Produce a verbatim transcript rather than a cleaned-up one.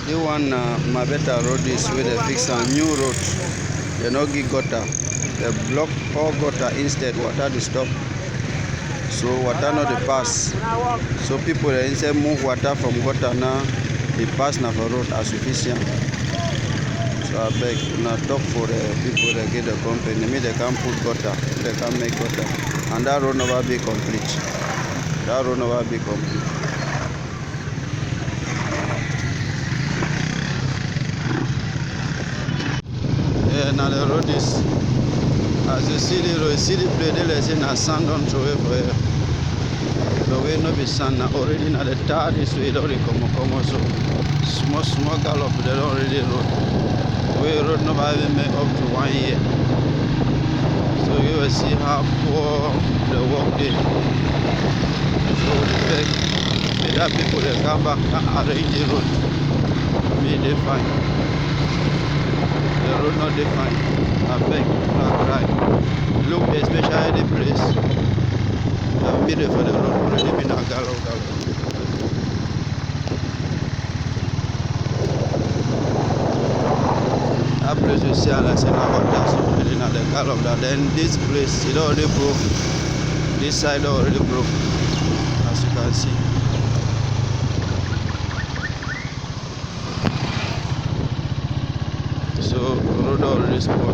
This one na Mabeta road, this wey dem fix am, new road. Dem no give gutter. Dem block all gutter, instead water dey stop. So water no dey pass. So people dem instead move water from gutter now, dey pass na for road as you fit see am. So abeg, una talk for the people dem get the company, make dem come put gutter, make dem come make gutter. And that road never be complete. That road never be complete. Yeah, na the road is. As you see the road, you see the place, dey like say na sand don throw away for here. The way no be sand, na already na the tar this way don dey comot comot so. Small small gallop, dem don already road. Wey road never even make up to one year. So you will see how poor the work dey. So we dey beg, make that people dem come back, come arrange the road. Make e dey fine. The road no dey fine. Abeg, una try. Look, especially the place. Dem build for the road already, be na gallop gallop. That place you see, like say na water, so really na the gallop that. Then this place, e don already broke. This side don already broke, as you can see. So road don already spoil.